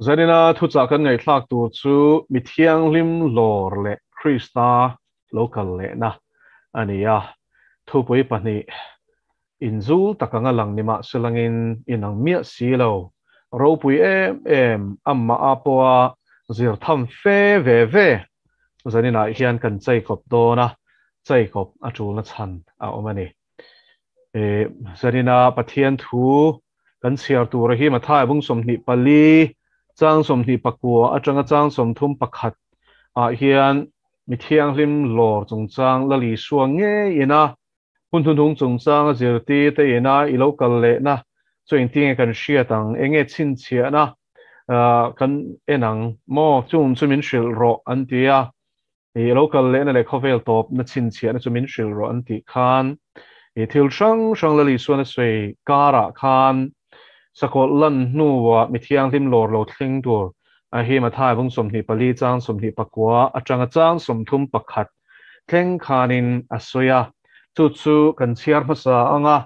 Zanina thuchah kan ngaihthlak tur chu mi thianghlim lawr leh Krista lo kal lehna a ni a. Thupui pahnih inzul tak anga lang ni mahselangin inang miah si lo, ropui em em amah a pawha zir tham fe ve ve zaninah hian kan chaikawp dawn a, chaikawp a tulna chhan a awm a ni. Zanina Pathian thu kan chhiar tura hi Mathai bung 24 chang 29 atanga chang 31 ah hian mi thianghlim lawr chungchang Lal Isua ngei ina hun thunthung chungchang a zirtir te ina i lo kal lehna chu engtinge kan hriat ang, enge chhinchhiahna kan en ang maw chung chu min hrilh rawh an ti a. I lo kal lehna leh khawvel tawpna chhinchhiahna chu min hrilh rawh an tih khan i thil hrang hrang Lal Isuan a sawi karah khan sakawlh lan hnuah mi thianghlim lawr lo thleng tur a hi Mathai bung 24 chang 29 atanga chang 31 thleng khanin a sawi a. Chu chu kan chhiar hmasa anga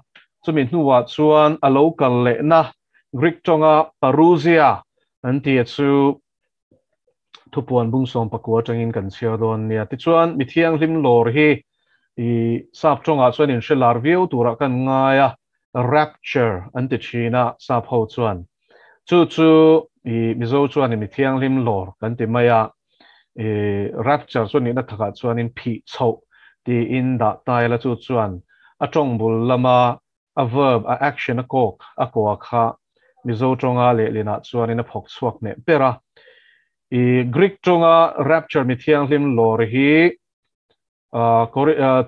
chumi hnuah chuan a lo kal lehna Greek tawnga parousia an tih chu Thupuan bung 19 atangin kan chhiar dawn nia. Tichuan, mi thianghlim lawr hi i sap tawngah chuan in hre lar viau turah kan ngai a, rapture an ti thin a sap ho chuan. Chu chu i Mizo chuan i mi thianghlim lawr kan ti mai a, i rapture chu nihna takah chuanin phih chhoh tiin dah ta ila chu chuan a tawng bul lama a verb, a action a kawk a kua kha Mizo tawnga lehlinah chuanin a phawk chhuak hneh ber a. I Greek tawnga rapture mi thianghlim lawr hi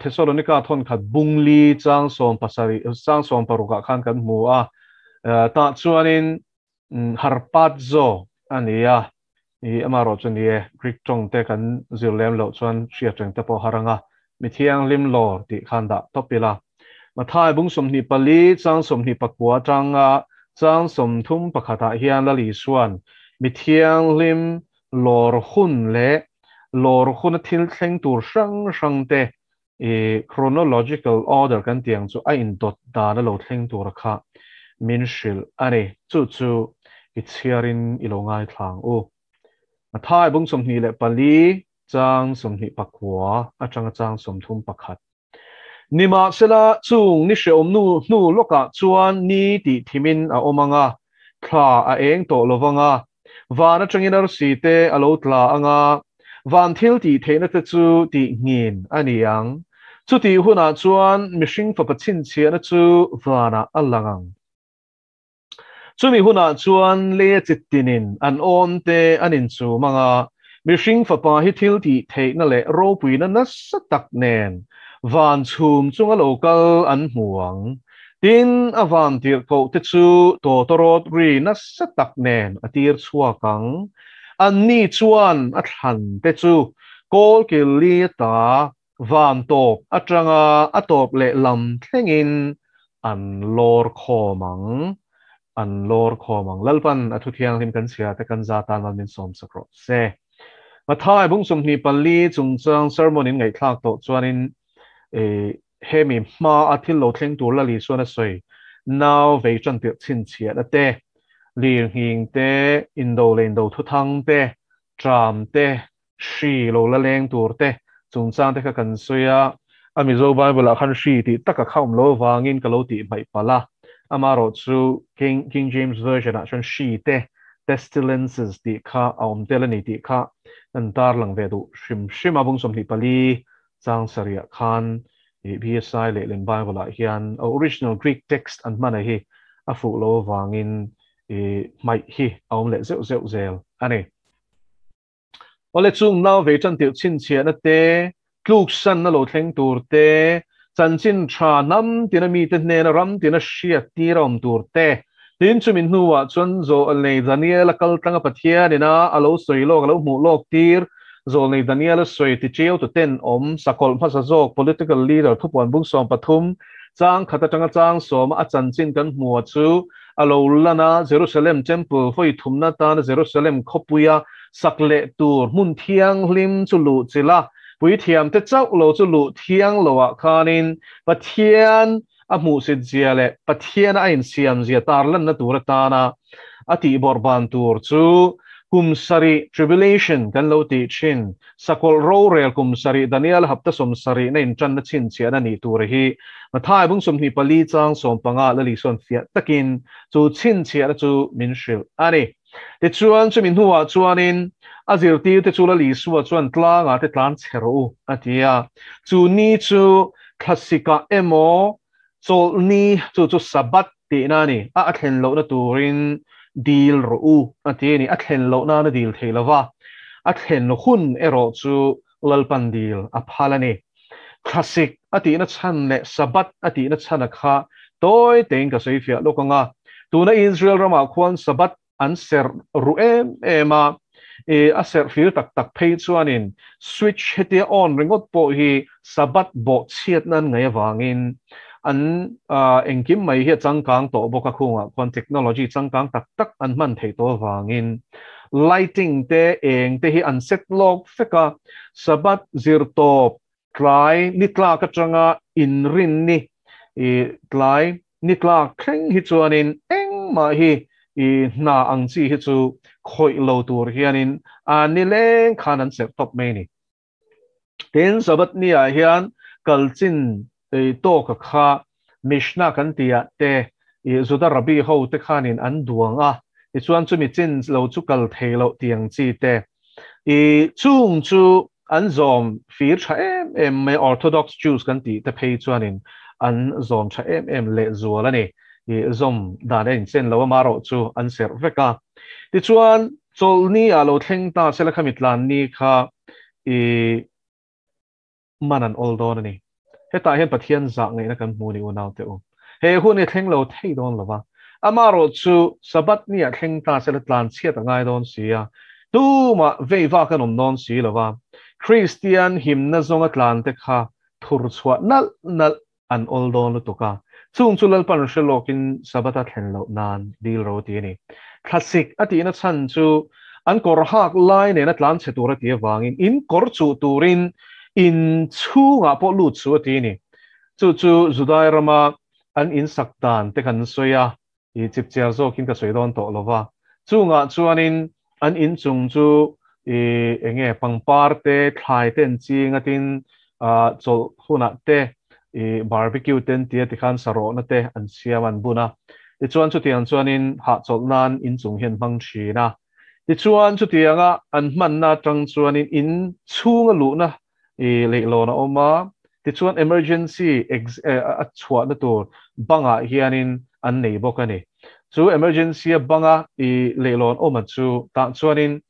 Thessalonica thawnkhat bungli chang 70 chang 60 ah khan kan hmu a. Tah chuanin harpazo a ni a. I amarawh chu ni e, Greek tawng te kan zir lem loh chuan hriat reng te pawh har anga mi thianghlim lawr tih khan dah tawp ila. Mathai bung 24 chang 29 atanga chang 31 ah hian Lal Isuan mi thianghlim lawr hun leh lawr huna thil thleng tur hrang hrang te i chronological order kan tih ang chu a indawt dan a lo thleng tur a kha min hrilh a ni. Chu chu i chhiarin i lo ngaithla ang u. Mathai bung 24 chang 29 atanga chang 31. Nimahsela chung ni hreawm nu hnu lawkah chuan ni tih thimin a awm ang a, thla a eng tawh lo vang a, Van atangin arsi te a lo tla ang a, van thil tih theihna te chu tih nghin a ni ang. Chutih hunah chuan mihring fapa chhinchhiahna chu vanah a lang ang. Chumi hunah chuan leia chittinin an awn te an inchum ang a, mihring fapa hi thil tih theihna leh ropuina nasa tak nen van chhum chunga lo kal an hmu ang. Tin, a van tirhkoh te chu tawtawrawt ri nasa tak nen a tir chhuak ang. Anni chuan a thlan te chu kawlkil li ata van tawp atanga a tawp leh lam thlengin an lawr khawm ang. An lawr khawm ang. Lalpan a thu thianghlim kan chhia te kan za tan mal min sawm sak rawh se. Mathai bung 24 chungchang sermon in ngaihthlak tawh chuanin Hemi hma a thil lo thleng tur Lal Isuan a sawi, nau vei tan tirh chhinchhiahna te, lirnghing te, indo leh indo thuthang te, tram te, hri lo la leng tur te chungchang te kha kan sawi a. A Mizo Bible ah khan hri tih tak a kha awm lo avangin ka lo tih hmaih palh a, amaherawhchu King King James Version ah chuan hri te, pestilences, tih kha a awm tel a ni tih kha kan tarlang ve duh hrim hrim a, bung 24 Chang sarih ah khan i BSI leh Lem Bible ah hian a original Greek text an hman a hi a fuh lo avangin i hmaih hi a awm leh zeuh zeuh zel a ni. Awle chung nau vei tan tirh chhinchhiahna te, tluksanna lo thleng tur te, chanchin tha hnam tina mite hnena ram tina hriat tir a awm tur te, tin chumi hnuah chuan Zawlnei Daniela kal tlanga Pathian ina a lo sawi lawk, a lo hmuh lawk tir Zawlnei Daniela sawi ti chiau tu ten awm sakawlh hmasa zawk political leader thupuan bung 13 chang khat atanga chang 10 a chanchin kan hmu a chu a lo lan a Jerusalem temple hawi thumna tana Jerusalem khawpuia sak leh tur hmun thianghlim chu luh chilh a puithiam te chauh lo chu luh thiang loah khanin Pathian a hmuhsit zia leh Pathian a insiam zia tarlanna tur atana A tih bawrhban tur chu kum sarih, tribulation, kan lo tih thin, sakawlh rorel kum sarih, Daniel hapta 70 na intanna chhinchhiahna nih tur hi Mathai bung 24 chang 15 Lali sawn fiah takin chu chhinchhiahna chu min hrilh a ni. Tichuan chumi hnuah chuanin a zirtirte chu Lali Isua chuan tlangah te tlan chhe rawh u a ti a. Chu ni chu thlasika emaw chawlhni chu chu Sabbath tihna a ni a, a thlen lohna turin dil rawh u a ti a ni. A thlen loh nana dil thei lova, a thlen hun erawh chu Lalpan dil a phal a ni. Thlasik a tihna chhan leh Sabbath a tihna chhana kha tawi tein ka sawi fiah lawk ang a. Tuna Israel ramah khuan Sabbath an serh ru em em a, i a serh fir tak tak phei chuanin switch hetia on ringawt pawh hi Sabbath bawh chhiat nan ngaih avangin an engkim mai hi a changkang tawh bawk a, khungah khuan technology changkang tak tak an hman theih tawh avangin lighting te eng te hi an set lawk vek a, Sabbath zir tawp tlai ni tlak atanga inrin ni i tlai ni tlak thleng hi chuanin engmah hi i hna ang chi hi chu khawih lo tur hianin a nileng khan an serh tawp mai a ni. Tin, Sabbath ni ah hian kalchin tawka kha Mishnah kan tih ah te i Juda Rabbi ho te khanin an duang a, tichuan chumi chin lo chu kal thei loh tih ang chi te i chung chu an zawm fir tha em em mai, Orthodox Jews kan tih te phei chuanin an zawm tha em em lehzual a ni. I zawm dan a inchen lo a, marawh chu an serh vek a. Tichuan chawlhni ah lo thleng ta sela khami tlanni kha i man an awl dawn a ni. Hetah hian Pathian zah ngaihna kan hmu ni unau te u. He hun hi thleng lo thei dawn lo va. Amarawh chu Sabbath ni ah thleng ta sela tlan chhiat a ngai dawn si a, tumah vei vak an awm dawn si lo va. Kristian himna zawnga tlan te kha thur chhuah nalh nalh an awl dawn lutuk a, chung chu Lalpan hre lawkin Sabbath a thlen loh nan dil ro ti a ni. Thlasik a tihna chhan chu an kawr hak lai nena tlan chhe tur a ti avangin in kawr chuh turin in chhungah pawh lut suh a ti a ni. Chu chu Judai rama an in sak dan te kan sawi a, i chipchiar zawkin ka sawi dawn tawh lo va. Chungah chuanin an in chung chu i enge pangpar te, thlai te an ching a tin chawlh hunah te i barbecue te an ti a tikhan sarawhna te an siam an bun a. Tichuan chutiang chuanin hahchawlh nan in chung hi an hmang thin a. Tichuan chutianga an hmanna atang chuanin in chhunga luhna i leihlawn a awm a, tichuan emergency a chhuahna tur bangah hianin an nei bawk a ni. Chu emergency a banga i leihlawn awm a chu tah chuanin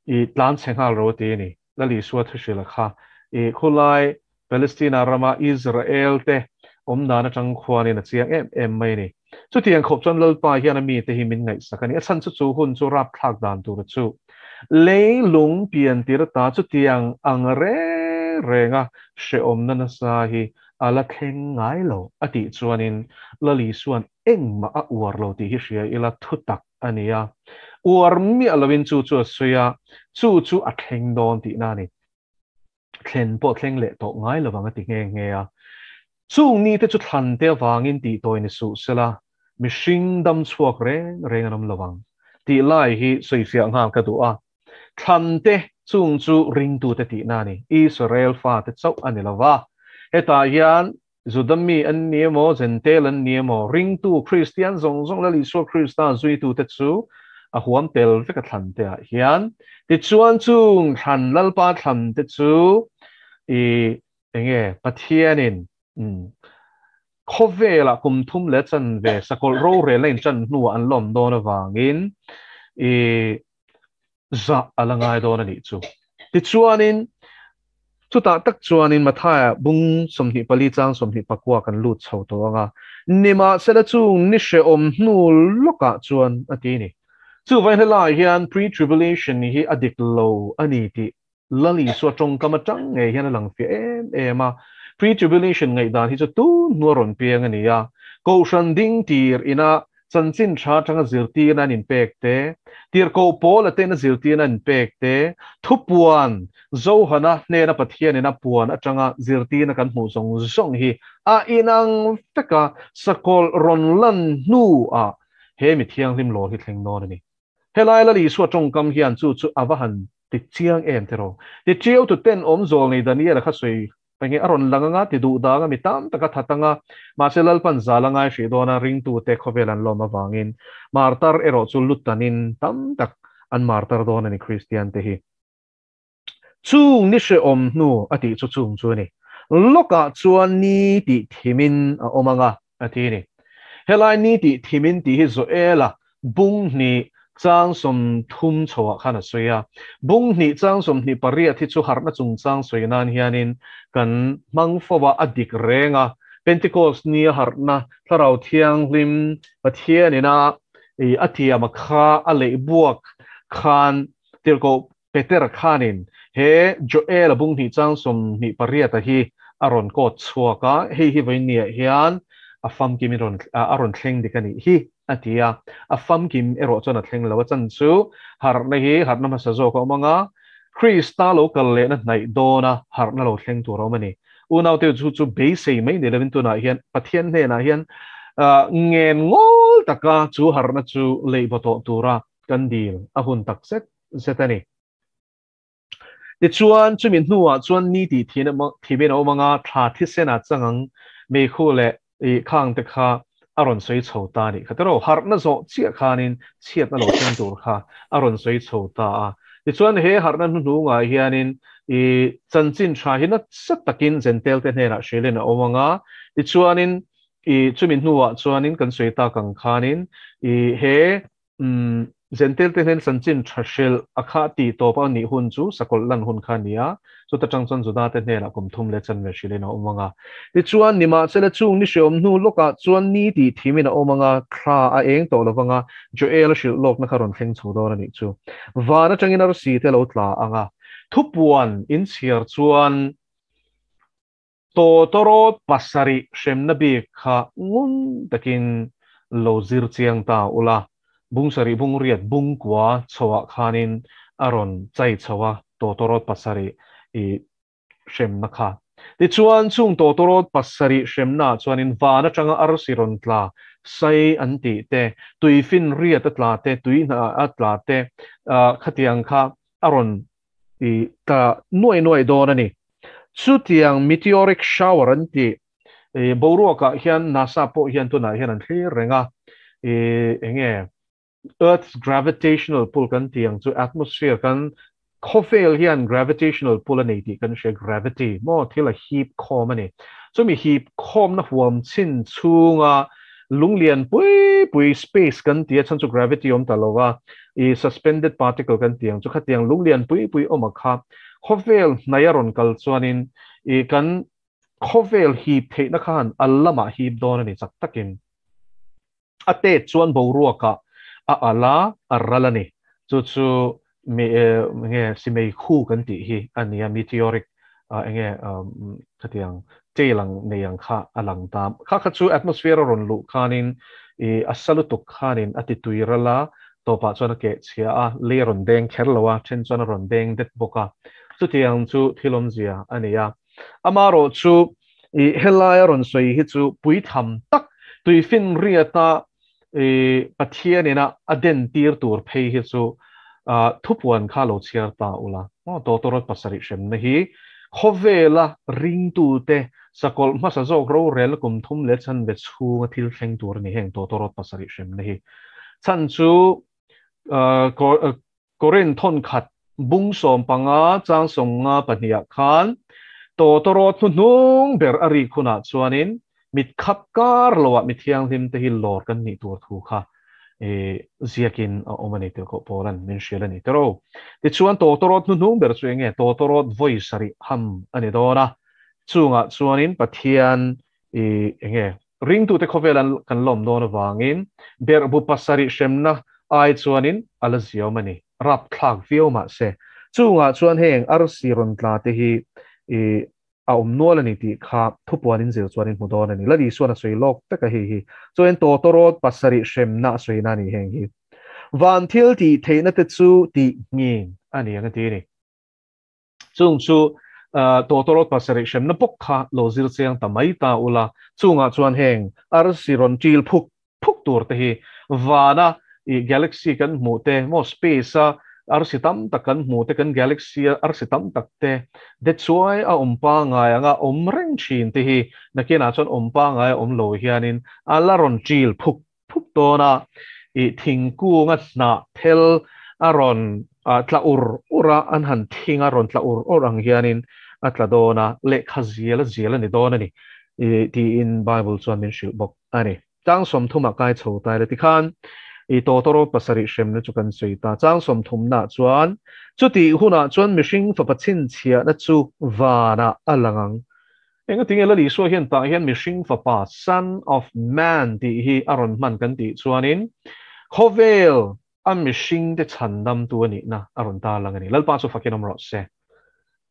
i tlan chhe nghal ro ti a ni. Lal Isua thuhrilh a kha i khulai Palestina rama Israel te awm dan atang khuanin a chiang em em mai a ni. Chutiang khawp chuan Lalpa hian a mite hi min ngaihsak a ni. A chhan chu chu hun chu rapthlak dan tur chu leilung pian tir ata chutiang ang reng renga hrehawmna nasa hi a la thleng ngai lo a tih chuanin Lal Isua'n engmah a uar lo tih hi hria ila thutak a ni a. Uar miah loin chu chu a sawi a, chu chu a thleng dawn tihna a ni. Thlen pawh thleng leh tawh ngai lovang a ti nghe nghe a. Chung nite chu thlan te avangin tih tawi ni suh sela, mihring dam chhuak reng reng an awm lovang tih lai hi sawifiah nghal ka duh a. Thlan te chung chu ringtute tihna a ni, Israel fate chauh a ni lova. Hetah hian Juda mi an ni emaw, Jentail an ni emaw, ringtu Kristian zawng zawng Lal Isua Krista zuitute chu a huam tel vek a thlan te ah hian. Tichuan chung thlan Lalpa thlan te chu i enge Pathianin khawvelah kum thum leh chan ve sakawlh rorelna in chan hnuah an lawm dawn avangin i zah a la ngai dawn a nih chu. Tichuanin, chutah tak chuanin Mathaia bung 24 chang 29 kan lut chho tawh ang a, nimahsela chung ni hrehawm hnu lawkah chuan a ti a ni. Chuvangin helaiah hian pre-tribulation hi a dik lo a ni tih Lal Isua tawngkam atang ngei hian a lang fiah em em a. Pre-tribulation ngaihdan hi chu tun hnua rawn piang a ni a. Kohhran ding tir ina chanchin tha atanga zirtirna an inpek te, tirhkoh Paula tena zirtirna an inpek te, thupuan Johana hnena Pathianin a puan atanga zirtirna kan hmuh zawng zawng hi a inang vek a, sakawlh rawn lan hnuah he mi thianghlim law hi thleng dawn a ni. Helai Lal Isua tawngkam hian chu chu a va han ti chiang em tiraw? Ti chiau tu ten awm zawl nei Daniel-a kha sawi enge a rawn lang anga ti duh dang a mi tam tak a that anga, mahse Lalpan zal a ngai hrih dawn a, ringtute khawvel an lawm avangin martar erawh chu lutanin tam tak an martar dawn a ni Kristian te hi. Chung ni hrehawm hnu a tih chu chung chu a ni. Lawkah chuan ni tih thimin a awm anga a ti a ni. Helai ni tih thimin tih hi Joela bung hnih chang 30 chhoah khan a sawi a. Bung hnih chang 28 hi chu harhna chungchang sawi nan hianin kan hmang fo a, a dik reng a. Pentecost nia harhna Thlarau Thianghlim Pathianin a a tiam a kha a leih buak khan tirhkoh Peter khanin he Joel-a bung hnih chang 28 a hi a rawn kawt chhuak a, hei hi vawiinniah hian a famkim in rawn a rawn thleng dik a nih hi a ti a, a famkim erawh chuan a thleng lo a chan chu harhna hi harhna hmasa zawk a awm ang a, Krista lo kal lehna hnaih dawna harhna lo thleng tur a awm a ni. Unaute chu chu beisei mai ni lovin tunah hian Pathian hnenah hian ngen ngawl taka chu harhna chu lei baw tawh tura kan dil a hun tak zet zet a ni. Tichuan, chumi hnuah chuan ni tih thimin a awm ang a, thla thisen ah chang ang meikhu leh i khang te kha a rawn sawi chho ta a nih kha. Tiraw, harhna zawh chiah khanin chhiatna lo thleng tur kha a rawn sawi chho ta a. Tichuan, he harhna hnuhnungah hianin i chanchin tha hi nasa takin Jentail te hnenah hrilhin a awm ang a, tichuanin i chumi hnuah chuanin kan sawi tak ang khanin i he Umm, Zentel te hnen chanchin tha hrilh a kha tih tawp a nih hun chu sakawlh lan hun kha a ni a, chuta tang chuan Juda te hnenah kum thum leh chanve hrilhin a awm ang a. Tichuan, nimahsela chung ni hreawm hnu lawkah chuan ni tih thimin a awm ang a, thla a eng tawh lo vang a, Joel a hrilh lawkna kha rawn thleng chho dawn a nih chu. Van atangin arsi te lo tla ang a, thupuan inchhiar chuan Tawtawrawt pasarih hremna bik kha ngun takin lo zir chiang ta ula, bung sarih bung riat bung kua chhoah khanin a rawn chai chho a tawtawrawt pasarih i hremna kha. Tichuan, chung tawtawrawt pasarih hremnaah chuanin van atanga arsi rawn tla sai an tih te, tuifin riat a tla te, tui hna a tla te khatiang kha a rawn i ta nuai nuai dawn a ni. Chutiang meteoric shower an tih i boruakah hian NASA pawh hian tunah hian an thlir reng a, i enge Earth's gravitational pull kan tih ang chu atmosphere kan khawvel hian gravitational pull a nei tih kan hria, gravity maw thil a hip khawm a ni. Chumi hip khawmna huam chin chhunga lunglian pui pui space kan tih a chhan chu gravity awm ta lo va, i suspended particle kan tih ang chu khatiang lunglian pui pui awm a kha khawvel hnai a rawn kal chuanin i kan khawvel hip theihna khan a lamah hip dawn a ni chak takin a tet chuan boruakah a al a, a ral a ni. Chu chu mi enge simei khu kan tih hi a ni a, meteoric enge khatiang tail ang nei ang kha a lang ta. Kha kha chu atmosphere a rawn luh khanin i a sa lutuk khanin a ti tui ral a, tawpah chuan a keh chhia a, lei a rawn deng kher lo a, then chuan a rawn deng det bawk a. Chutiang chu thil awmzia a ni a. Amaherawh chu i helai a rawn sawi hi chu puitham tak tuifinriata i Pathianina a den tir tur phei hi chu thupuan kha lo chhiar ta ula. Aw tawtawrawt pasarih hremna hi khawvela ringtute sakawlh hmasa zawk rorel kum thum leh chanve chhunga thil thleng tur a ni heng tawtawrawt pasarih hremna hi. Chhan chu Korin thawnkhat bung 15 chang 52 ah khan tawtawrawt hnuhnung ber a rik hunah chuanin mit khap kar loah mi thianghlim te hi lawr kan nih tur thu kha ziakin a awm a ni tirhkoh Paula'n min hrilh a ni tiraw. Tichuan tawtawrawt hnuhnung ber chu enge tawtawrawt vawi sarih ham a ni dawn a, chungah chuanin Pathian enge ringtute khawvel an kan lawm dawn avangin berhbu pasarih hremna ai chuanin a la ziawm a ni. Rapthlak viau mahse chungah chuan heng arsi rawn tla te hi a awm nual a ni tih kha thupuan in zir chuan in hmu dawn a ni. Lal Isuan a sawi lawk vek a hei hi. Chuan tawtawrawt pasarih hremna a sawina a ni heng hi. Van thil tih theihna te chu tih ngin a ni ang a ti a ni. Chung chu tawtawrawt pasarih hremna bawk kha lo zir chiang ta mai ta ula. Chungah chuan heng arsi rawn ṭil phuk phuk tur te hi vana I galaxy kan hmuh te maw space a arsi tam tak kan hmuh te kan galaxy a arsi tam tak te de chuai a awm pangai anga awm reng thin te hi nakinah chuan awm pangai a awm lo hianin a la rawn ṭil phuk phuk dawn a, i thingkung a hnah thel a rawn tla ur ur a, an han thing a rawn tla ur ur ang hianin a tla dawn a, lehkha zial a zial a ni dawn a ni tiin Bible chuan min hrilh bawk a ni. Chang sawmthumah kai chho ta ila tikhan i tawtawraw pasarih hremna chu kan sawi ta. Chang sawmthumnaah chuan chutih hunah chuan mihring fapa chhinchhiahna chu vanah a lang ang. Engatinge Lal Isua hian tah hian mihring fapa, son of man, tih hi a rawn hman kan tih chuanin khawvel a mihringte chhandamtu a nihna a rawn tarlang a ni. Lalpa chu fakin awm rawh se.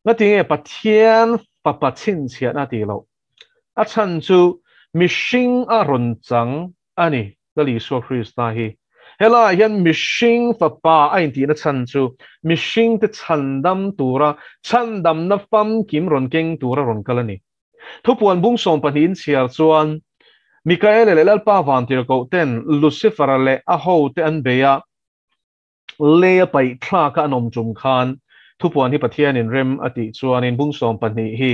Ngatinge Pathian fapa chhinchhiahna a tih loh? A chhan chu mihring a rawn chang a ni, Lal Isua Krista hi. Helaiah hian mihring fapa a intihna chhan chu mihringte chhandam tura chhandamna famkim rawn keng tura rawn kal a ni. Thupuan bung sawm pahnihin chhiar chuan Mikaela leh Lalpa Vantirhkoh ten Lucifer-a leh a hote an bei a, lei a paih thlak a an awm tum khan thupuan hi Pathianin rem a tih chuanin bung sawm pahnih hi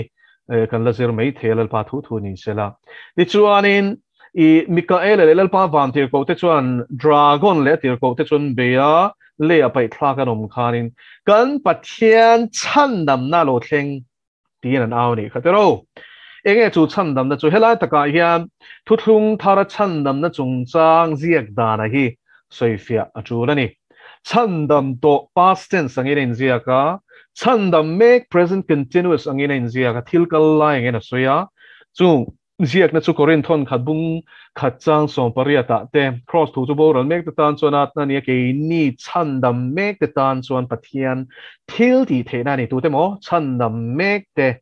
kan la zir mai thei a, Lalpa thu thu ni sela. Tichuanin i Mikaela leh Lalpa van tirhkoh te chuan dragon leh a tirhkoh te chuan bei a, lei a paih thlak an awm khanin kan Pathian chhandamna lo thleng tiin an au a nih kha tiro. Enge chu chhandamna chu? Helai takah hian thuthlung thara chhandamna chungchang ziak dana hi sawifiah a tul a ni. Chhandam tawh past tense angin a inziak a, chhandam mek present continuous angin a inziak a, thil kal lai angin a sawi a. Chung Ziakna chu Korinth thawn khat bung khat chang sawm pariatah te, Kraws thu chu boral mek te tan chuan atna a ni a, keini chhandam mek te tan chuan Pathian thil tih theihna a ni. Tute maw? Chhandam mek te.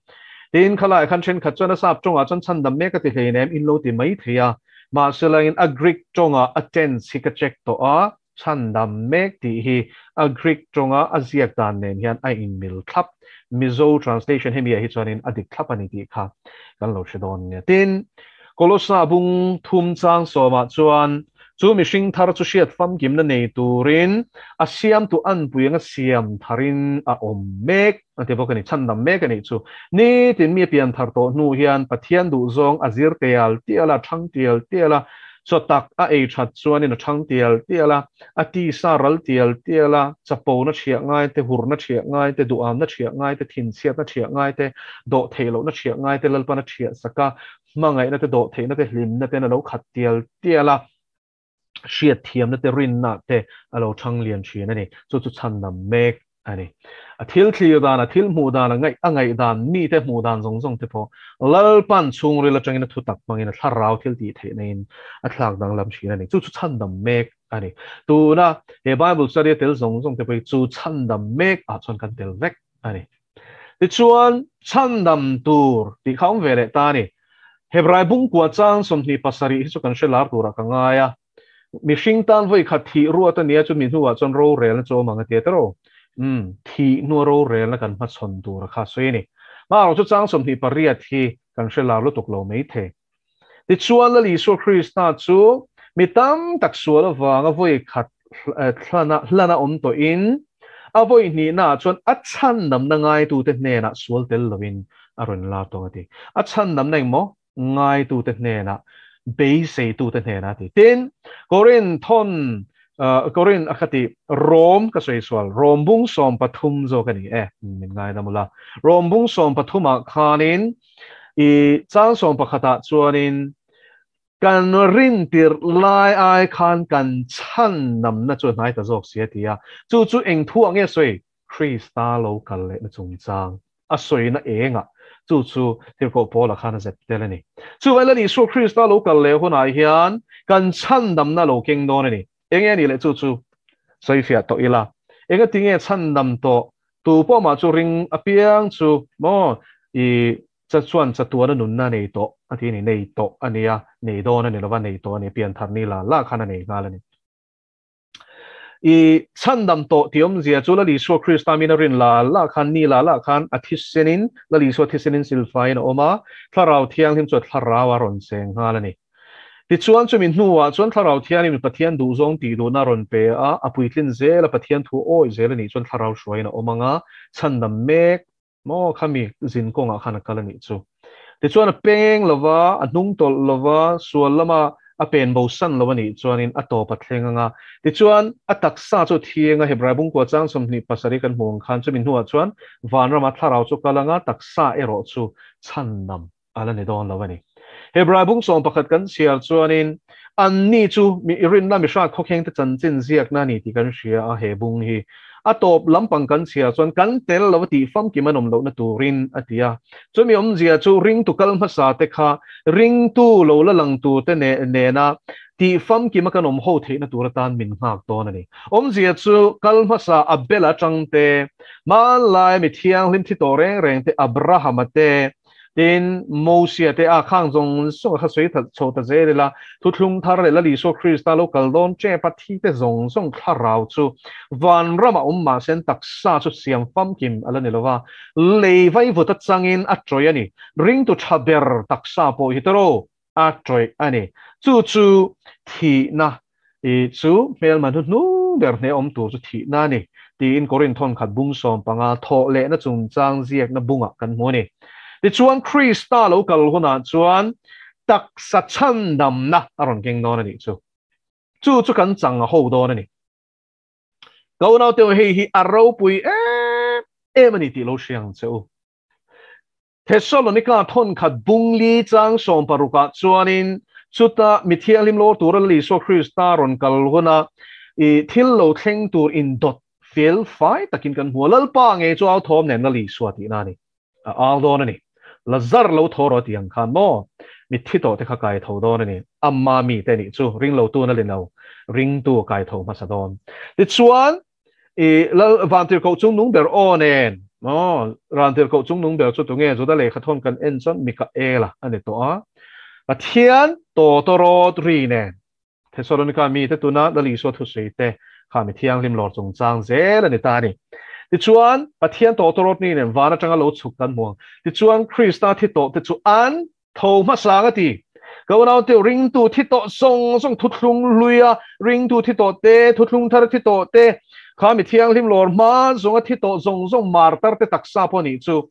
Tin, khalaiah khan thenkhat chuan a sap tawngah chuan chhandam mek a ti hlei nem in lo ti mai thei a, mahse langin a Greek tawngah a tense hi ka check tawh a, Chhandam mek tih hi a Greek tawnga a ziak dan nen hian a inmil thlap. Mizo translation hemi ah hi chuanin a dik thlap a ni tih kha kan lo hre dawn nia. Tin, Kolosa bung thum chang sawmah chuan chu mihring thar chu hriat famkimna nei turin a siamtu anpui anga siam tharin a awm mek a ti bawk a ni. Chhandam mek a nih chu. Nitin mi a pian thar tawh hnu hian Pathian duhzawng a zir tial tial a, thang tial tial a, Chaw tak a ei that chuanin a thang tial tial a, a tisa ral tial tial a, chapona thiah ngai te, hurna thiah ngai te, duhamna thiah ngai te, thinchhiatna thiah ngai te, dawh theih lohna thiah ngai te Lalpan a thiah sak a, hmangaihna te, dawh theihna te, hlimna ten a lo khat tial tial a, hriatthiamna te, rinna te a lo thang lian thin a ni. Chu chu chhandam mek a ni. A thil thlir dan, a thil hmuh dan, a ngaih a ngaih dan, mite hmuh dan zawng zawng te pawh Lalpan chhungril atangin a thutak hmangin a thlarau thil tih theihna in a thlak danglam thin a ni. Chu chu chhandam mek a ni. Tuna he Bible study a tel zawng zawng te pawh hi chu chhandam mek ah chuan kan tel vek a ni. Tichuan chhandam tur tih kha awm ve leh ta a ni. Hebrai bungkua chang 27 hi chu kan hre lar turah ka ngai a. Mihring tan vawi khat thih ruat a nia chu mi hnuah chuan rorelna chu awm ang a ti a tiraw? Umm, thih hnua rorelna kan hmachhawn tur a kha sawi a ni. Hmarawh chu chang 28 hi kan hre lar lutuk lo mai thei. Tichuan Lal Isua Krista chu mi tam tak sual avanga vawi khat hlana hlana awm tawhin a vawi hnihnaah chuan a chhandamna ngaitute hnenah sual tel loin a rawn la tawng a ti. A chhandamna engmaw? Ngaitute hnenah, beiseitute hnenah a ti. Tin, Korin thawn, Korin a kha ti, Rom ka sawi sual, Rom bung 13 zawk a ni e, min ngaidam ula. Rom bung 13 ah khanin, i chang 11 ah chuanin, kan rin tirh lai ai khan kan chhan namna chu a hnai ta zawk si a ti a. Chu chu eng thu ah nge sawi? Krista lo kal lehna chungchang a sawina engah chu chu Tirhkoh Paula khan a zep tel a ni. Chuvangin Lal Isua Krista lo kal leh hunah hian kan chhandamna lo keng dawn a ni. Enge a nih leh chu chu sawifiah tawh ila. Engatinge chhandam tawh tu pawh mah chu ring apiang chu maw i cha chuan chatuana nunna nei tawh a ti a ni. Nei tawh a nia, nei dawn a ni lova, nei tawh a ni. Pianthar ni la la khan a nei nghal a ni. I chhandam tawh tih awmzia chu Lal Isua Krista min a rin la la khan, ni la la khan a thisenin, Lal Isua thisenin silfaiin a awm a, Thlarau Thianghlim chu a thlarau a rawn cheng nghal a ni. Tichuan chumi hnuah chuan Thlarau Thianghlim in Pathian duhzawng tih duhna a rawn pe a, a puitlin zel a, Pathian thu awi zel a nih chuan Thlarau hruaiin a awm ang a, chhandam mek maw khami zin kawngah khan a kal a nih chu. Tichuan a peng lova, a hnung tawlh lova, sual lama a pen bosan lo a nih chuanin a tawp a thleng ang a. Tichuan a taksa chu a thieng a, Hebrai bungkua chang 27 kan hmuh ang khan chumi hnuah chuan vanrama Thlarau chu kal ang a, taksa erawh chu chhandam a la ni dawn lo a ni. Hebrai bung 11 kan chhiar chuanin anni chu mi rinna mi hrat khawkheng te chanchin ziakna a ni tih kan hria a, he bung hi a tawp lampang kan chhiar chuan kan tel lo a tih famkim an awm lohna turin a ti a. Chumi awmzia chu ringtu kal hmasa te kha ringtu lo la lang tur te nena tih famkim a kan awm ho theihna tur atan min nghak dawn a ni. Awmzia chu kal hmasa Abel-a atang te, hmanlai mi thianghlim thi tawh reng reng te Abraham-a te, Tin, Mosia te a khang zawng zawng a kha sawi chho ta zel ila, thuthlung thar leh Lal Isua Krista lo kal dawn tep a thi te zawng zawng thlarau chu vanram a awm mahse an taksa chu siam famkim a la ni lova, lei vaivut atangin a tawih a ni. Ringtu tha ber taksa pawh hi tawrh a tawih a ni. Chu chu thihna I chu hmelma hnuhnung ber hne awm tur chu thihna a ni, tiin Korinth thawnkhat bung 15 thawh lehna chungchang ziakna bungah kan hmu a ni. Tichuan, Krista lo kal hunah chuan taksa chhandamna a rawn keng dawn a nih chu. Chu chu kan chang a ho dawn a ni. Ka unaute hei hi a ropui em em a ni tih lo hria ang che u. Thessalonika thawnkhat bung li chang 16 ah chuanin chuta mi thianghlim lawr tura Lal Isua Krista rawn kal huna i thil lo thleng tur indawt fel fai takin kan hmu a, Lalpa ngei chu au thawm nen Lal Isua tihna a ni. A au dawn a ni. Lazar lo thaw rawh tih ang khan maw mitthi tawh te kha kai tho dawn a ni. Amma mite nih chu ringlotu na lino ringtu a kai tho hmasa dawn. Tichuan I Lal Vantirhkoh chungnung ber aw nen aw Vantirhkoh chungnung ber chu tunge Juda lehkha thawn kan en chuan Mikaela a ni tawh a. Pathian tawtawrawt ri nen Thessalonika mite tuna Lal Isua thusawi te kha mi thianghlim lawr chungchang zel a ni ta a ni. Tichuan Pathian tawtawrawt ri nen van atanga lo chhuk kan hmu ang. Tichuan Krista thi tawh te chu an Tho hmasang a ti. Ka unaute ringtu thi tawh zawng zawng thuthlung hluia ringtu thi tawh te, thuthlung thar thi tawh te, kha mi thianghlim lawr hma zawnga thi tawh zawng zawng martar te taksa pawh nih chu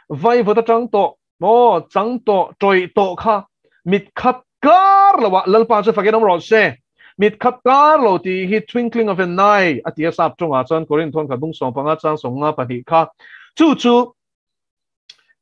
vaivut atang tawh maw chang tawh tawih tawh kha mit khap kar lo ah Lalpa chu fakin awm rawh se. Mit khap kar lo tih hi twinkling of an eye a ti a sap tawngah chuan Korinth thawnkhat bung 15 chang 52 kha chu chu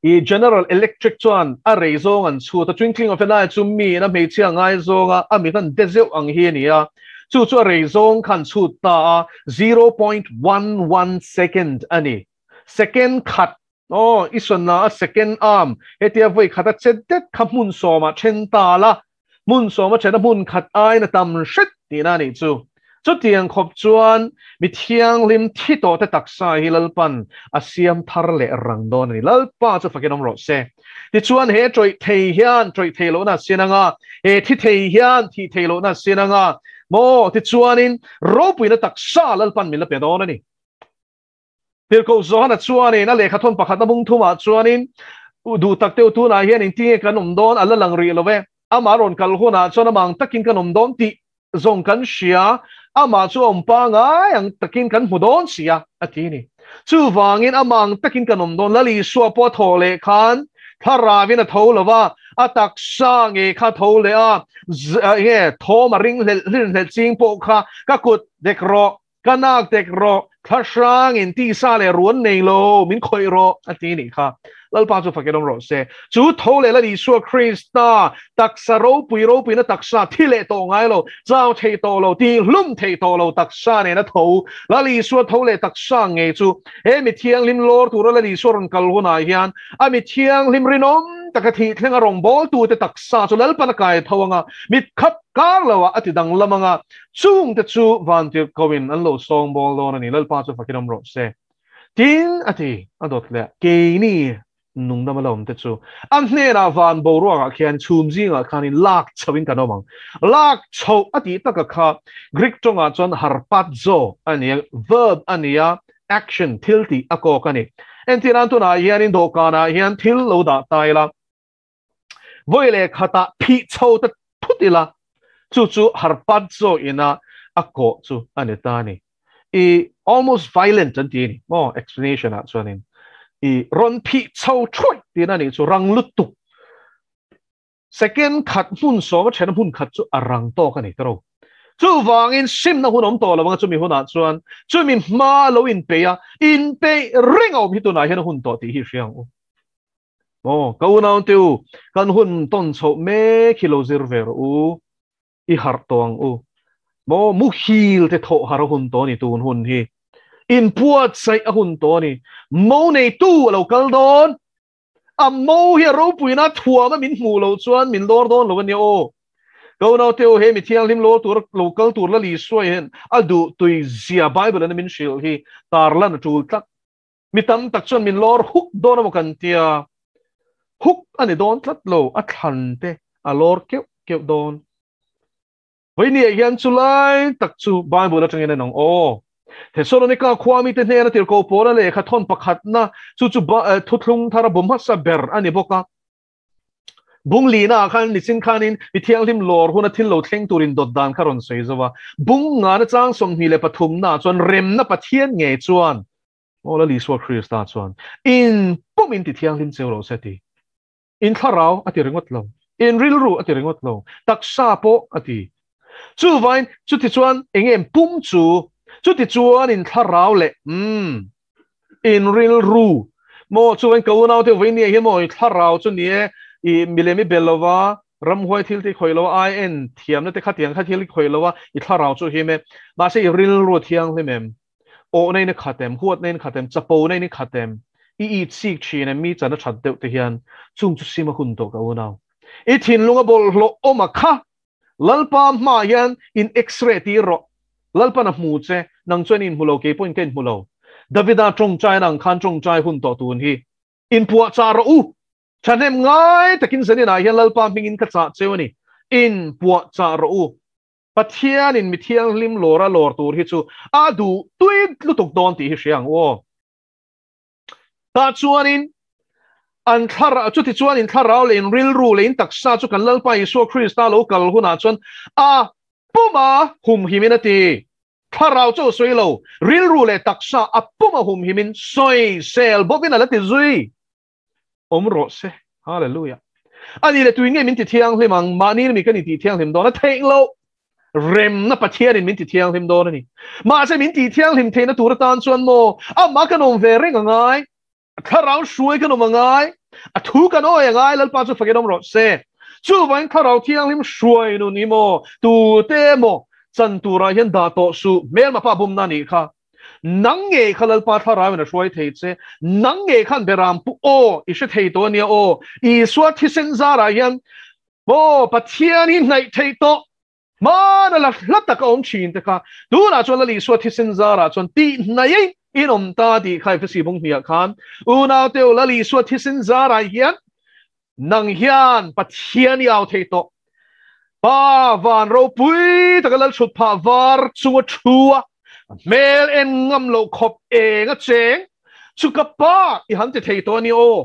I General Electric chuan a rei zawng an chhut a, twinkling of an eye chu miin a hmeichhia ngai zawnga a mit an de zeuh ang hi a ni a, chu chu a rei zawng kha an chhut ta a, 0.11 second a ni. Second khat, aw, i sawn a second arm, hetia vawi khat a che det kha hmun sawmah then ta la, Hmun sawma thena hmun khat aiin a tam hret tihna a nih chu. Chutiang khawp chuan mi thianghlim thi tawh te taksa hi Lalpan a siam thar leh rang dawn a ni. Lalpa chu fakin awm rawh se. Tichuan he tawih thei hian tawih thei lohna a sian anga, he thi thei hian thih thei lohna a sian anga maw? Tichuanin ropuina taksa Lalpan min la pe dawn a ni. Tirhkoh Johana chuanin a lehkha thawn pakhat a bung thumah chuanin, Duh tak teuh tunah hian engtinge kan awm dawn a la lang rih lo e, amah rawn kal hunah chuan amah ang takin kan awm dawn tih zawng kan hria, amah chu a awm pangai ang takin kan hmu dawn si a, a ti a ni. Chuvangin amah ang takin kan awm dawn, Lal Isua pawh a thawh leh khan thlaravin a tho lo va, a taksa nge kha tho leh a, enge thawm a ring hlelh hlirhlelh ching pawh kha ka kut dek rawh, Ka nak tek rawh, thla hrangin tisa leh ruan nei lo, min khawih rawh, a ti nih kha. Lalpa chu fakin awm rawh se. Chu tho leh Lal Isua Krista taksa ropui ropuina taksa thi leh tawh ngai lo, chau thei tawh lo, tihlum thei tawh lo taksa nena tho Lal Isua tho leh taksa ngei chu he mi thianghlim lawr tura Lal Isua rawn kal hunah hian a mi thianghlim rinawm taka thih thlenga rawngbawltute taksa chu Lalpan a kai tho anga mit khap kar loah a ti danglam anga Chungte chu vantirhkohin an lo sawng bawl dawn a ni, Lalpa chu fakin awm rawh se. Tin, a ti, a dawt leh, keini nungdam a la awmte chu a hnenah van boruakah khian chhum zingah khanin lak chhohin kan awm ang. Lak chhoh a tih taka kha Greek tawngah chuan harpazo a ni a, verb a ni a, action, thil tih a kawk a ni. Entirnan tunah hianin dawhkanah hian thil lo dah ta ila, vawi leh khatah phih chho ta thut ila. Chu chu harpazo ina a kawh chu a ni ta a ni. I almost violent an ti a ni maw explanation ah chuanin i rawn phih chho thuai tihna a nih chu rang lutuk. Second khat hmun sawm a then a hmun khat chu a rang tawk a ni tawrh. Chuvangin simna hun awm tawh lo anga chumi hunah chuan chumi hma lo inpeih a, inpeih reng a awm hi tunah hian a hun tawh tih hi hria ang u. Maw ka unaute u, kan hun tawn chhoh mek hi lo zir ve rawh u, i harh tawh ang u. Maw muhil te thawh har a hun tawh a ni tun hun hi. Inbuatsaih a hun tawh a ni. Mo neitu a lo kal dawn. A mo hi a ropuina thuam a min hmuh loh chuan min lawr dawn lo a nia aw. Ka unaute u, he mi thianghlim lawr tur lo kal tur Lal Isua hian a duh tui zia Bible in a min hrilh hi tarlan a tul tlat. Mi tam tak chuan min lawr huk dawn emaw kan tia, huk a ni dawn tlat lo, a thlan te a lawr keuh keuh dawn. Vawinia hian chu lai tak chu Bible atangin a nang aw. Thesalonika khua mite hnena tirhkoh Paula lehkha thawn pakhatna chu chu thuthlung thar a bu hmasa ber a ni bawk a. Bung lina ah khan nichin khanin mi thianghlim lawr huna thil lo thleng turin dawt dan kha rawn sawi zo a. Bung ngana chang 23 naah chuan remna Pathian ngei chuan aw Lal Isua Krista chuan in pum in ti thianghlim cheu lo se ti. In thlarau a ti ringawt lo, in rilru a ti ringawt lo, taksa pawh a ti. Chuvain chutichuan eng em pum chu, chutichuan in thlarau leh umm in rilru maw chuvain ka unaute vawinia hian maw i thlarau chu ni e, i milem i bel lova, ramhuai thil te i khawih lo a, ai en thiamna te khatiang kha thil i khawih lo a, i thlarau chu him e, mahse i rilru a thianghlim em? Awhna in a khat em? Huatna in a khat em? Chapona in i khat em? I it sik thin em? Mi chan a that deuh te hian chung chu sim a hun tawh ka unau. I thinlung a bawlhhlawh awm a kha Lalpa hmaah hian in x-ray tir rawh. Lalpan a hmu che, nang chuan i inhmu lo, kei pawhin ka inhmu lo. Davida tawngtaina ang khan tawngtai hun tawh tun hi. Inpuahchah rawh u! Thahnem ngai takin zaninah hian Lalpa hmingin ka chah cheu a ni. Inpuahchah rawh u! Pathianin mi thianghlim lawr a lawr tur hi chu a duh tui lutuk dawn tih hi hria ang u aw. Tah chuanin an thlarau, chuti chuan in thlarau leh in rilru leh in taksa chu kan Lalpa Isua Krista lo kal hunah chuan a puma humhimin a ti. Thlarau chu a sawi lo, rilru leh taksa a puma humhimin sawisel bawkin a la ti zui. Awm rawh se. Hallelujah. Ani leh tui nge min ti thianghlim ang? Mahni mi kan inti thianghlim dawn a theih loh. Remna Pathianin min ti thianghlim dawn a ni. Mahse min ti thianghlim theihna tur atan chuan maw amah kan awm ve reng a ngai. A thlarau hruai kan awm a ngai. A thu kan awi a ngai. Lalpa chu fakin awm rawh se. Chuvangin thlarau thianghlim hruai nun hi maw tute maw chan turah hian dah tawh suh. Hmelma pa bumna a nih kha. Nang ngei kha Lalpa thlarauin a hruai thei che, nang ngei khan Beram pu aw i hre thei tawh a nia aw, Isua thisen zarah hian aw Pathian hi hnaih theih tawh, hmana la hla taka awm thin te kha tunah chuan Lal Isua thisen zarah chuan tih hnaih in awm ta tih kha Efesi bung hniah khan unaute u Lal Isua thisen zarah hian nang hian Pathian i au thei tawh. Pa van ropui taka lal chhut phah var chunga thu a, hmel en ngam loh khawp eng a cheng chu ka pa i han ti thei tawh a ni aw.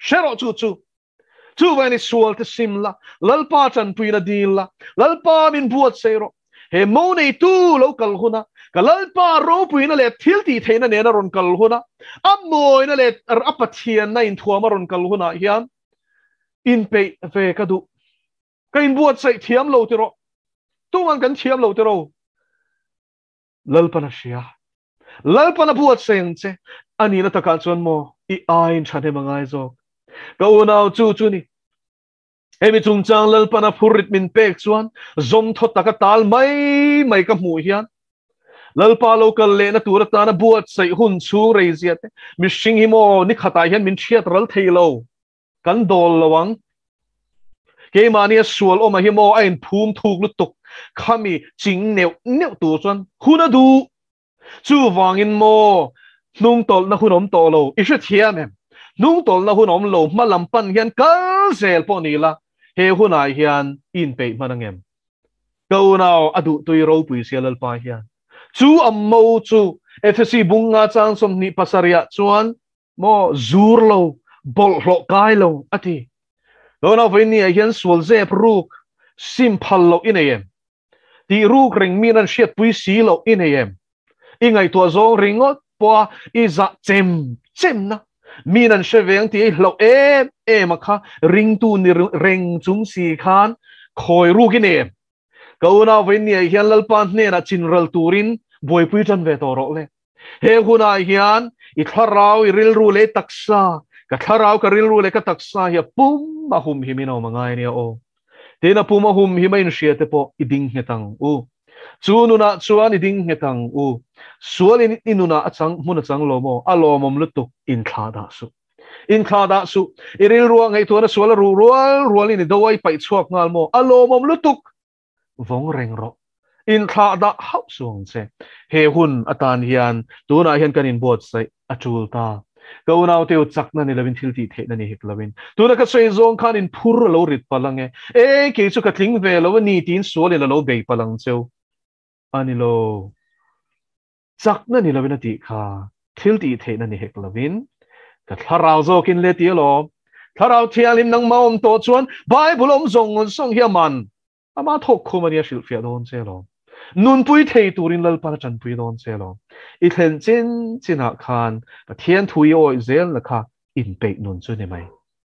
Hre rawh chu chu. Chuvain i sual te sim la, Lalpa tanpuina dil la, Lalpa min buatsaih rawh. He mo neitu lo kal huna ka Lalpa ropuina leh thil tih theihna nena rawn kal huna a mawina leh a Pathianna inthuam a rawn kal hunah hian inpeih ve ka duh. Ka inbuatsaih thiam lo ti rawh. Tuman kan thiam lo ti ro. Lalpan a hria. Lalpan a buatsaih ang che. A nihna takah chuan maw i aiin thahnem a ngai zawk. Ka unau chu chu ni. Hemi chungchang Lalpan a phurrit min pek chuan zawm thaw taka tal mai mai ka hmuh hian Lalpa lo kal lehna tur atana buatsaih hun chhung rei zia te mihring hi maw ni khatah hian min hriat ral thei lo kan dawl lo ang. Keimahni a sual awm a hi maw a inphum thuk lutuk khami ching neuh neuh tur chuan hun a duh. Chuvangin maw hnungtawlhna hun awm tawh lo i hrethiam em? Hnungtawlhna hun awm lo hma lam pan hian kal zel pawh ni la, he hunah hian i inpeih hman angem? Ka unau a duhtui ropui sia Lalpa hian chu a mo chu Efesi bunga chang 27ah chuan maw zur lo, bawlhhlawh kai lo a ti. Ka unau vawiin ni ah hian sual zep ruk sim phal loh i nei em? Tih ruk reng min an hriatpui si loh i nei em? I ngaihtuah zawng ringawt pawha i zah chem chemna min an hre ve ang tih i hlauh em em a kha ringtu ni reng chung si khan khawi ruk i nei em? Ka unau vawiin hian Lalpa hnenah chinral turin buaipui tan ve tawh rawh le. He hunah hian i thlarau, i rilru leh i taksa, ka thlarau, ka rilru leh ka taksa hi a pum a humhim in a awm a ngai ania aw. Tin a pum a humhim a inhria te pawh i ding nghet ang u. Chu nunah chuan i ding nghet ang u. Sual in i nunah a chang hmun a chang lo maw? A lawmawm lutuk inthlah dah suh. Inthlah dah suh. I rilruah ngaihtuahna sual a ruh rual rualin i do a i paih chhuak nghal maw? A lawmawm lutuk. Vawng reng rawh. Inthlah dah hauh suh ang che. He hun atan hian tunah hian kan inbuatsaih a tul ta. Ka unaute u chakna ni lovin thil tih theihna ni hek lovin. Tuna ka sawi zawng khan in phur a lo rit palh ang e. E, kei chu ka tling ve lo a ni tiin sualin a lo bei palh ang cheu. A ni lo. Chakna ni lovin a tih kha thil tih theihna ni hek lovin ka thlarau zawkin le ti alawm. Thlarau Thianghlim nangmah awm tawh chuan Bible awm zawng zawng hi a man. Ama thawk khum a nia hrilhfiah dawn che alawm. Nunpui thei turin Lalpan a tanpui dawn che alawm. I thlen chin chinah khan Pathian thu i awih zelna kha inpeih nun chu ni mai.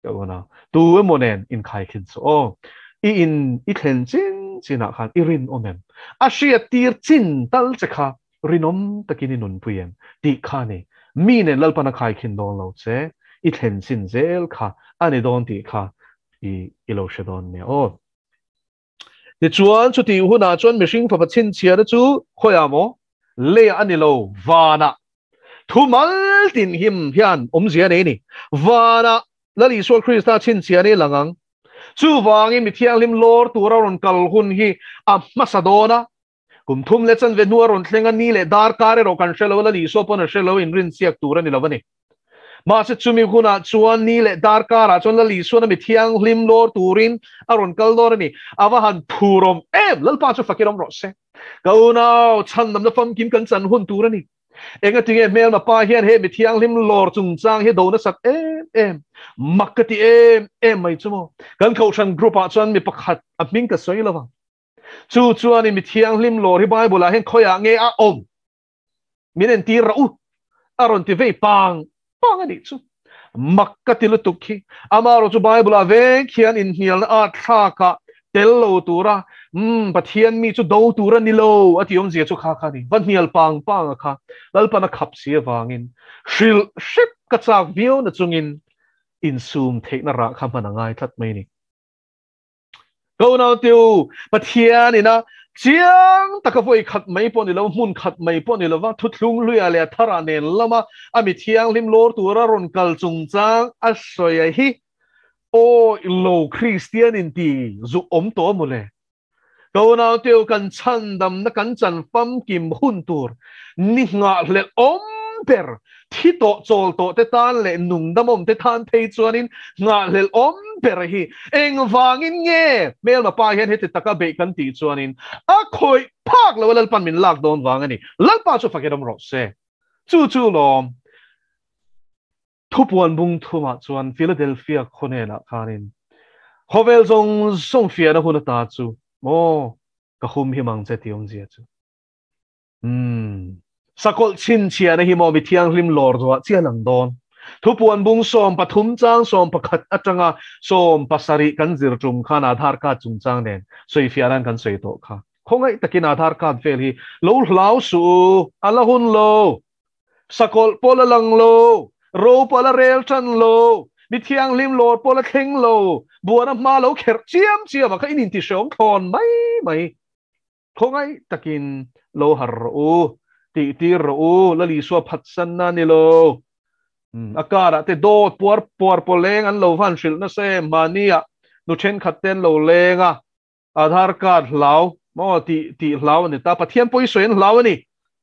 Ka unau, tu emaw nen inkhaikhin suh aw. I in i thlen chin chinah khan i rinawm em? A hriat tir chin tal che kha rinawm takin i nunpui em? Tih kha a ni. Mi nen Lalpan a khaikhin dawn lo che, i thlen chin zel kha a ni dawn tih kha i i lo hre dawn nia aw. Tichuan, chutih hunah chuan mihring fapa chhinchhiahna chu khawiah maw? Leiah a ni lo, vanah. Thu mal tin him hian awmzia a nei a ni. Vanah Lal Isua Krista chhinchhiahna i lang ang. Chuvangin mi thianghlim lawr tura rawn kal hun hi a hmasa dawn a. Kum thum leh chanve hnua rawn thleng a ni leh darkar erawh kan hre lo a, Lal Isua pawn a hre lo, inrinsiak tur a ni lo a ni. Mahse chumi hunah chuan ni leh darkarah chuan Lal Isuan a mi thianghlim lawr turin a rawn kal dawn a ni. A va han phurawm em! Lalpa chu fakin awm rawh se. Ka unau, chhandamna famkim kan chan hun tur a ni. Engatinge hmelma pa hian he mi thianghlim lawr chungchang hi do nasat em em, mak ka ti em em mai chu maw? Kan kohhran group ah chuan mi pakhat a hming ka sawi lo vang. Chu chuan i mi thianghlim lawr hi Bible ah hian khawiah nge a awm? Min entir rah u, a rawn ti vei pang pang a nih chu. Mak ka ti lutuk hi. Amaherawh chu Bible ah vek hian inhnialna at thlakah tel lo tura, umm, Pathian mi chu do tur a ni lo a tih awmzia chu kha kha a ni. Va hnial pang pang a kha Lalpan a khap si avangin hrilh hrep ka chak viau na chungin insum theihna rah kha hman a ngai tlat mai a ni. Ka unaute u, Pathian ina chiang taka vawi khat mai pawh ni lo, hmun khat mai pawh ni lova thuthlung hluia leh a tharah nen lama a mi thianghlim lawr tura rawn kal chungchang a sawi a hi aw lo Kristian inti zuk awm tawh a mawle. Ka unaute u, kan chhandamna kan chan famkim hun tur ni nghahhlelh awm ber Thi tawh chawl tawh te tan leh nungdamawm te tan phei chuanin nghahhlelh awm ber hi engvangin nge hmelma pa hian heti taka beih kan tih chuanin a khawih phak lo a Lalpan min lak dawn vang a ni. Lalpa chu fakin awm rawh se. Chu chu lawm thupuan bung thumah chuan Philadelphia khaw hnenah khanin khawvel zawng zawng fiahna hun ata chu maw ka hum him ang che tih awmzia chu. Umm. Sakawlh chhinchhiahna hi maw mi thianghlim lawr zuah chiah lang dawn. Thupuan bung 13 chang 11 atanga 17 kan zir tum khan Aadhaar card chungchang nen sawifiah nan kan sawi tawh kha. Khawngaih takin Aadhaar card vel hi lo hlau suh u, a la hun lo. Sakawlh pawh la lang lo, ro pawh la rel tan lo, mi thianghlim lawr pawh la thleng lo, buana hma lo kherh chiam chiam ah kha in intihreawm thlawn mai mai. Khawngaih takin lo har rawh u, tih tir rawh u, Lal Isua phatsanna a ni lo. A karah te dawt puar puar paw leng an lo van hrilh nasa em, mahnia nu thenkhat te an lo leng a, Aadhaar card hlau maw tih tih hlau a ni ta, Pathian pawisawi an hlau a ni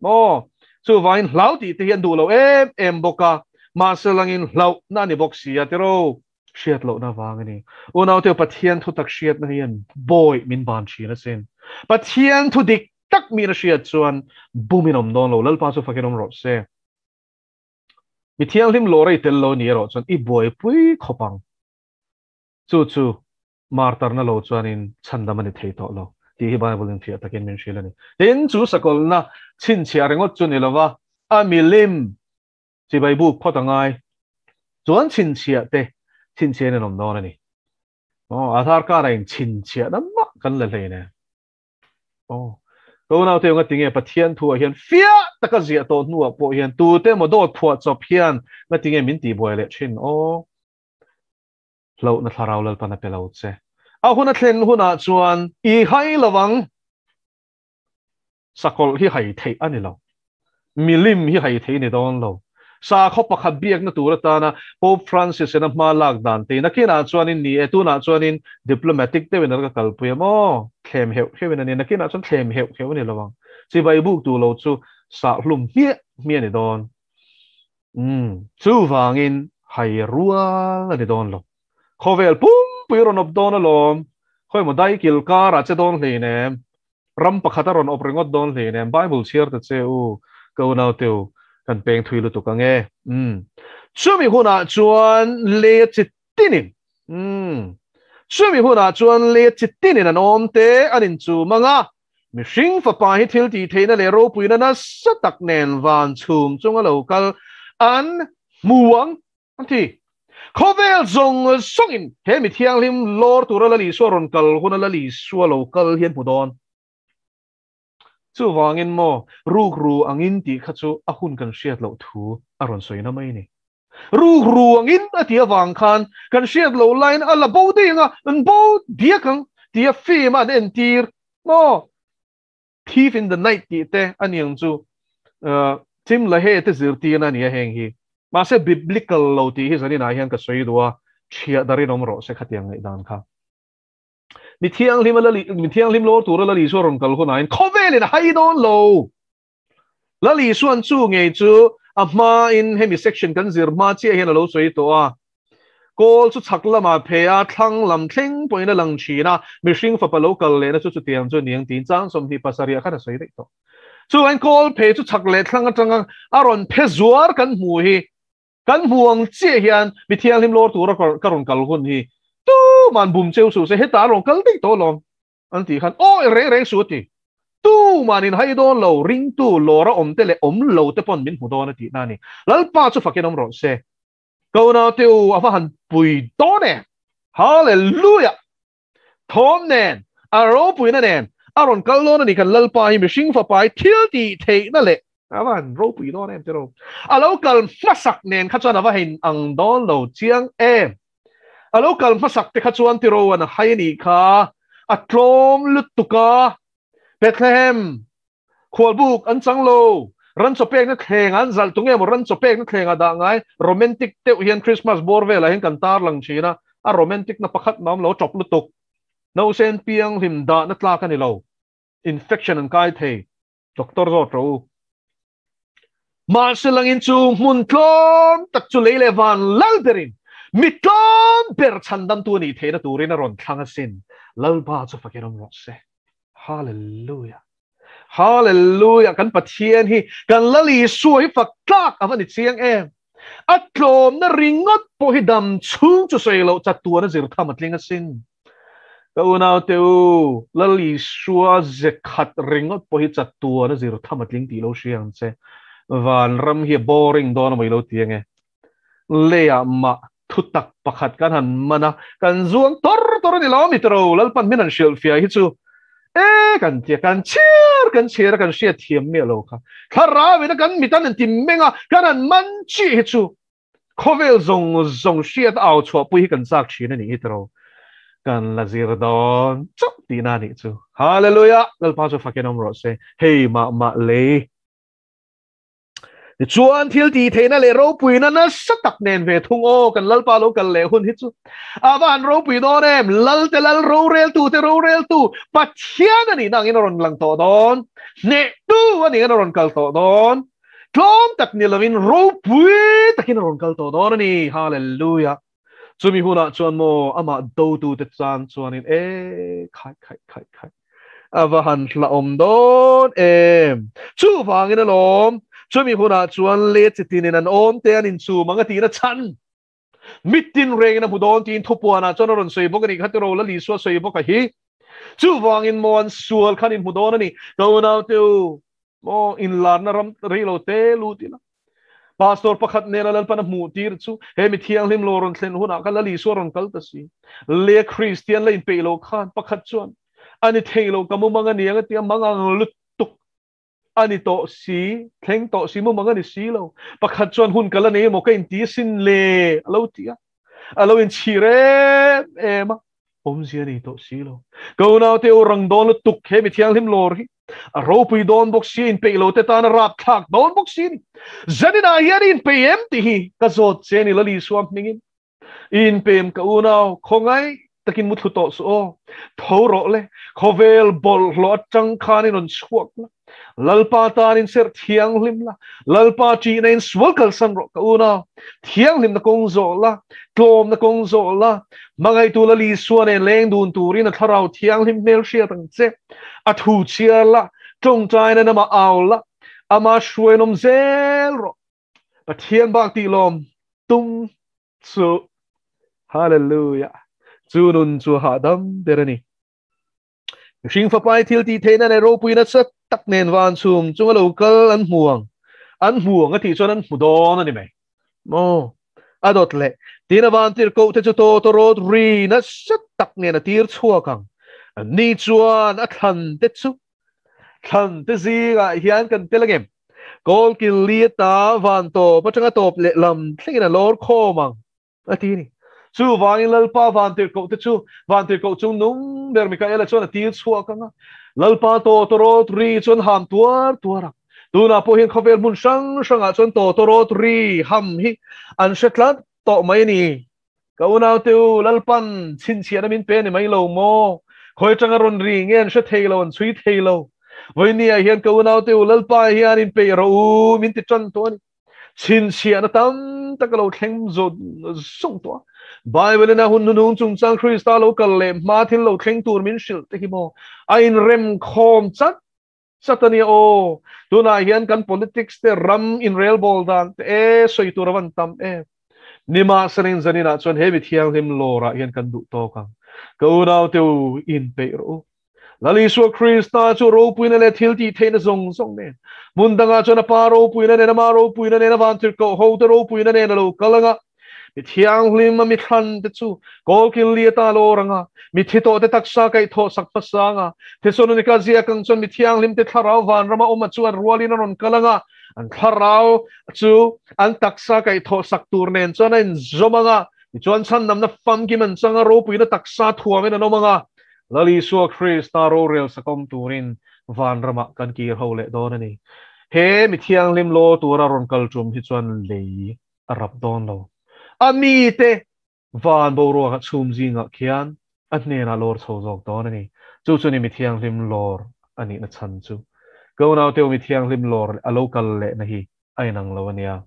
maw, chuvangin hlau tih te hi an duh lo em em bawk a, mahse langin hlauhna a ni bawk si a tiraw. Hriat lohna vang a ni. Unaute Pathian thu tak hriatna hian bawi min ban thin asin. Pathian thu dik tak min a hriat chuan bumin awm dawn lo. Lalpa chu fakin awm rawh se. Mi thianghlim lawr a i tel lo ni erawh chuan i buaipui khawp ang. Chu chu martarna lo chuanin chhandam a ni thei tawh lo. Tih hi Bible in fiah takin min hrilh a ni. Tin, chu sakawlhna chhinchhiah ringawt chu ni lova, a milim chibai buk phawt a ngai chuan chhinchhiah te chhinchhiahin an awm dawn a ni. Aw, Aadhaar card a in chhinchhiah na mah kan la hlei nen. Aw, ka unaute eng atinge Pathian thuah hian fiah taka ziah tawh hnuah pawh hian tute emaw dawt phuah chawp hian ngatinge min tihbuai leh thin aw. Hlauhna thlarau Lalpan a pe lo che. A hun a thlen hunah chuan i hai lo ang. Sakawlh hi hai theih a ni lo. Milim hi hai theih a ni dawn lo. Sakhaw pakhat biakna tur atana Pope Francis in a hma lak dan te nakinah chuanin ni e, tunah chuanin diplomatic deuhin a la kalpui a maw? Thlem heuh heuhin a ni. Nakinah chuan thlem heuh heuh a ni lo ang. Chibai buk tu lo chu sahhlum hmiah hmiah a ni dawn. Umm, chuvangin hai rual a ni dawn lo. Khawvel pumpui rawn awp dawn alawm. Khawimaw dai kil karah che dawn hleinem. Ram pakhat a rawn awp ringawt dawn hleinem. Bible chhiar ta che u, ka unaute u, kan peng thui lutuk ang e. Umm, chumi hunah chuan lei a chi tinin, umm, chumi hunah chuan lei a chi tinin an awm te an inchum ang a. Mihring fapa hi thil tih theihna leh ropuina nasa tak nen van chhum chunga lo kal an hmu ang, an ti. Khawvel zawng zawngin he mi thianghlim lawr tura Lal Isua rawn kal huna Lal Isua lo kal hi an hmu dawn. Chuvangin maw, rukru angin tih kha chu a hun kan hriat loh thu a rawn sawi na mai ni. Rukru angin a tih avang khan kan hriat loh laiin a la bo daih ang a, an bo diak ang tia film a an entir maw? Thief in the night tih te a ni ang chu. Tim LaHaye te zirtirna a ni a heng hi. Mahse biblical lo tih hi zaninah hian ka sawi duh a, thiah darin awm rawh se khatiang ngaihdan kha. Mi thianghlim a la mi thianghlim lawr tura Lal Isua rawn kal hunahin khawvelin a hai dawn lo. Lal Isuan chu ngei chu a hmain hemi section kan zir hma chiah hian a lo sawi tawh a. Kawl chu chhak lamah phe a, thlang lam thleng pawhin a lang thin a, mihring fapa lo kal lehna chu chutiang chu aniang tiin chang 27 ah khan a sawi daih tawh. Chuvain kawl phe chu chhak leh thlang atanga a rawn phe zuar kan hmu hi kan hmu ang chiah hian mi thianghlim lawr tura ka rawn kal hun hi tuman bum cheu suh se hetah a rawn kal daih tawh alawm. An tih khan, Awi reng reng suh a ti. Tuman in hai dawn lo, ringtu lawra awm te leh awm lo te pawn min hmu dawn a tihna a ni. Lalpa chu fakin awm rawh se. Ka unaute u, a va han pui dawn e! Hallelujah! Thawm nen, a ropuina nen a rawn kal dawn a ni kan Lalpa hi mihring fapa hi thil tih theihna leh a va han ropui dawn em tiraw? A lo kal hmasak nen kha chuan a va hein ang dawn lo chiang em? A lo kal hmasak te kha chuan tiro an hai a nih kha, a tlawm lutuk a, Bethlehem khualbuk an chang lo, ran chaw pekna thleng an zalh tu nge maw ran chaw pekna thleng ah dah ngai, romantic deuh hian Christmas bawr velah hian kan tar lang thin a, a romantic na pakhat mah awm lo, a tawp lutuk, nausen pianghlim dahna tlak a ni lo, infection an kai thei, doctor zawt rawh u. Mahse langin chu hmun tlawm tak chu lei leh van lal berin mi tlawm ber chhandamtu a nih theihna turin a rawn thlang asin. Lalpa chu fakin awm rawh se. Hallelujah! Hallelujah! Kan Pathian hi kan Lal Isua hi fak tlak a va ni chiang em! A tlawmna ringawt pawh hi dam chhung chu sawi loh chatuan a zir tham a tling asin. Ka unaute u, Lal Isua ze khat ringawt pawh hi chatuan a zir tham a tling tih lo hria ang che. Vanram hi a boring dawn a maw i lo ti ange. Leiah mah thutak pakhat kan han man a, kan zuang tor tor a ni lo mi tiro, Lalpan min han hrilhfiah hi chu e kan tia, kan chhiar kan chhiar a kan hriat thiam miah lo kha. Thlarau in a kan mit an inti meng a, kan han man chiah hi chu khawvel zawng zawng hriat a au chhuahpui hi kan chak thin a nih hi tiro. Kan la zir dawn chauh tihna a nih chu. Hallelujah! Lalpa chu fakin awm rawh se. Hei mah mah lei. Tichuan thil tih theihna leh ropuina nasa tak nen ve thung aw kan Lalpa lo kal leh hun hi chu a va han ropui dawn em Lal te Lal roreltu te roreltu Pathian a nihna angin a rawn lang tawh dawn hnehtu a nih angin a rawn kal tawh dawn tlawm tak ni lovin ropui takin a rawn kal tawh dawn a ni Hallelujah Chumi hunah chuan maw amah dotute tan chuanin e khai khai khai khai a va han hlauhawm dawn em! Chuvangin alawm chumi hunah chuan let chitinin an awm te an inchum ang a tihna chhan mitin rengin a hmu dawn tiin thupuanah chuan a rawn sawi bawk a nih kha tiraw Lal Isua sawi bawk a hi. Chuvangin maw an sual khan in hmu dawn a ni. Ka unaute u, maw inlarna ram reilo te lut ila. Pastor pakhat nena Lalpan a hmuh tir chu he mi thianghlim lo rawn thlen hunah khan Lal Isua rawn kal ta si. Le Kristian la inpeih lo khan pakhat chuan a ni thei lo ka mumang a niang a ti a, mangang lutuk a ni tawh si, thleng tawh si, mumang a ni si lo. Pakhat chuan hun ka la nei emaw ka inti sin le a lo ti a, a lo inchhir em em a. Awmzia a nei tawh si lo. Ka unaute u rang dawn lutuk he mi thianghlim lawr hi a ropui dawn bawk si a, inpeih lo te tan a rapthlak dawn bawk si a ni. Zaninah hian i inpeih em tih hi ka zawt che a ni Lal Isua hmingin. I inpem ka unau, khawngaih takin mu thlu tawh suh aw. Tho rawh le, khawvel bawlhhlawh atang khan i rawn chhuak la. Lalpa tanin serh thianghlim la, Lalpa ṭihna in sual kalsan rawh ka unau. Thianghlimna kawng zawh la, tlawmna kawng zawh la, hmangaihtu Lal Isua nen leng dun turin a thlarau thianghlim hmel hriat ang che. A thu chhiar la, tawngtaina namah au la, ama hruainawm zel rawh. Pathian bak tih lawm tum chu. Hallelujah! Chu nun chu hahdam ber a ni. Mihring fapai thil tih theihna leh ropuina chat tak nen van chhum chunga lo kal an hmu ang. An hmu ang a tih chuan an hmu dawn a ni mai. Maw? A dawt leh. Tin a van tirhkoh te chu tawtawrawt ri nasa tak nen a tir chhuak ang. Ni chuan a thlan te chu thlan te zingah hian kan tel angem? Kawl kil li ata van tawp atanga tawp leh lam thlengin a lawr khawm ang. A ti a ni. Chuvangin Lalpa vantirhkoh te chu vantirhkoh chung nung ber Mikaela chuan a tir chhuak ang a, Lalpa tawtawrawt ri chuan ham tuar tuar ang. Tunah pawh hian khawvel hmun hrang hrangah chuan tawtawrawt ri ham hi an hre tlat tawh mai a ni. Ka unaute u, Lalpan chhinchhiahna min pe a ni mai lo maw? Khawi atanga rawn ri nge an hre thei lo, an chhui thei lo. Vawinia hian ka unaute u, Lalpa hian inpeih rawh u min ti tan tawh a ni. Chhinchhiahna tam tak a lo thleng zawt zawng tawh a. Bible in a hun hnuhnung chungchang Krista lo kal leh hma thil lo thleng tur min hrilh te hi maw a inrem khawm chat chat a nia aw. Tunah hian kan politics te ram inrelbawl dan te e sawi tur a van tam em. Nimahselain zaninah chuan he mi thianghlim lawrah hian kan duh tawk ang. Ka unaute u inpeih rawh u. Lal Isua Krista chu ropuina leh thil tih theihna zawng zawng nen, hmun dangah chuan a Pa ropuina nen, Ama ropuina nen, a vantirhkoh hote ropuina nen a lo kal ang a. Mi thianghlim a mi thlan te chu kawlkil li ata lawr ang a, mi thi tawh te taksa kaihthawh sak hmasa ang a. Thesalonika ziak ang chuan mi thianghlim te thlarau vanrama awm a chuan rualin a rawn kal ang a, an thlarau chu an taksa kaihthawh sak tur nen chuan a inzawm ang a, tichuan chhandamna famkim an chang a, ropuina taksa thuamin an awm ang a. Lal Isua Krista rorel sakawm turin vanramah kan kir ho leh dawn a ni. He mi thianghlim law tura rawn kal tum hi chuan lei a rap dawn lo. A mite van boruakah chhum zingah khian a hnenah lawr chho zawk dawn a ni. Chu chu ni mi thianghlim lawr a nihna chhan chu. Ka unaute u mi thianghlim lawr a lo kal lehna hi a inang lo a nia.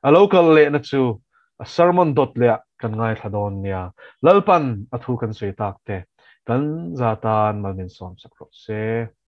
A lo kal lehna chu a sermon dawt leh ah kan ngaithla dawn nia. Lalpan a thu kan sawi tak te kan za tan mal min sawm sak rawh se.